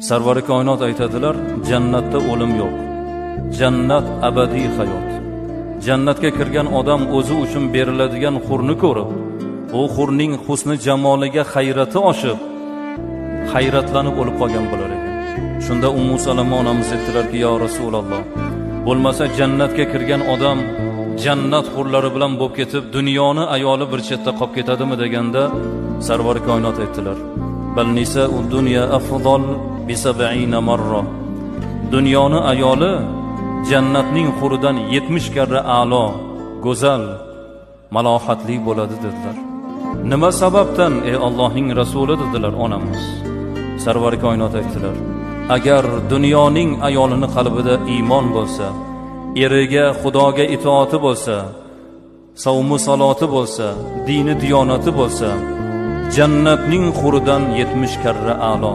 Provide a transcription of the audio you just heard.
Sarvari koinot aytadilar, jannatda o'lim yo'q. Jannat abadiy hayot. Jannatga kirgan odam o'zi uchun beriladigan hurni ko'rib, u hurning husni jamoliga hayrati oshib, hayratlanib o'lib qolgan bo'lar ekan. Shunda Ummu Salama onamiz aytdilarki, "Ya Rasululloh, bo'lmasa jannatga kirgan odam jannat hurlari bilan bo'lib ketib, dunyoni ayoli bir chetda qolib ketadimi?" deganda Sarvar koinot aytdilar: "Bal nisa'u dunya afdal bi 70 marra." Dunyoni ayoli jannatning huridan 70 karra a'lo, go'zal, malohatli bo'ladi dedilar. Nima sababdan, ey Allohning rasuli, dedilar onamiz. Sarvar koinot aytdilar: agar dunyoning ayolini qalbida iymon bo'lsa, eriga, Xudoga itoati bo'lsa, savmu saloti bo'lsa, dini diyonati bo'lsa, jannatning huridan 70 karra a'lo.